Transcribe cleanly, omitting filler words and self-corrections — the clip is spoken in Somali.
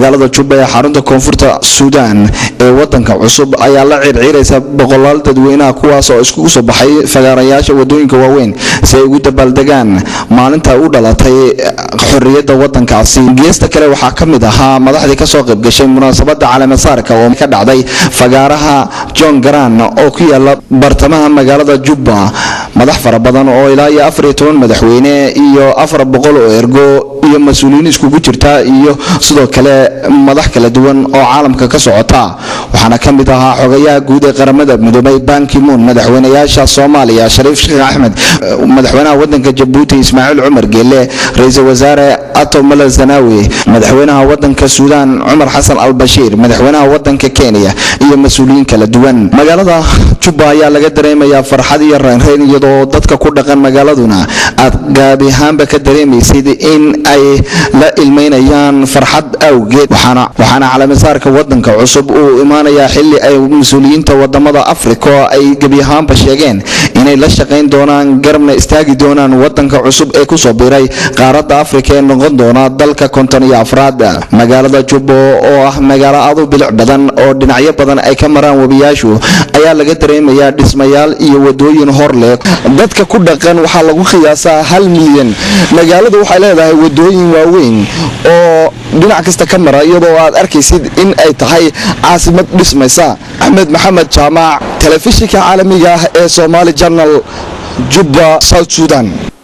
Magaalada Jubba ee xarunta Koonfurta Suudaan ee wadanka cusub ayaa la circiiraysa boqolaal dadweynaha, kuwaas oo iskugu soo baxay fagaarayaasha wadooyinka waaweyn si ay ugu dabaaldegaan maalinta u dhalatay xorriyadda wadankaasi. Geesta kale, waxaa ka mid ahaa madaxdii kasoo qaybgashay munaasabada caleemasaarka oo ka dhacday fagaaraha John Garang oo ku yaala bartamaha magaalada Jubba madax fara badan oo ilaa iyo 14 madaxweyne iyo 400 oo ergo iyo mas-uuliyiin iskugu jirta, iyo sidoo kale madax kala duwan oo caalamka ka socota. Waxaana ka mid ahaa xogayaha guud ee Qaramada Midoobay Ban Ki-moon, madaxweynayaasha Soomaaliya Shariif Sheekh Axmed, madaxweynaha wadanka Jabuuti Ismaaciil Cumar Geele, ra-iisul wasaare Ato Meles Zenawi, madaxweynaha wadanka Suudaan Cumar Xasan Al Bashiir, madaxweynaha wadanka Kenya iyo mas-uuliyiin kala duwan. Magaalada Jubba ayaa laga dareemayaa farxad iyo reynreyn, iyadoo dadka ku dhaqan magaaladuna aad gaabi ahaanba ka dareemaysid in ay la ilmeynayaan farxad awgeed. Waxaana caleemasaarka wadanka cusub uu imaanayaa xili ay mas-uuliyiinta wadamada Afrika ay gebi ahaanba sheegeen inay la shaqayn doonaan, garabna istaagi doonaan wadanka cusub ee kusoo biiray qaaradda Afrika ee noqon doona dalka 54aad. Magaalada Jubbo oo ah magaalo aad u bilic badan oo dhinacyo badan ay ka maraan webiyaashu ayaa laga dareemayaa dhismayaal iyo wadooyin hor leh. Dadka ku dhaqan waxaa lagu qiyaasaa 1 milyan. Magaaladu waxay leedahay wadooyin waaweyn oo dhinac kasta ka mara, iyadoo aad arkaysid in ay tahay caasimad dhismaysa. Axmed Maxamed Jaamac, telefishinka caalamiga ah ee Somaali Channel, Jubba, South Sudan.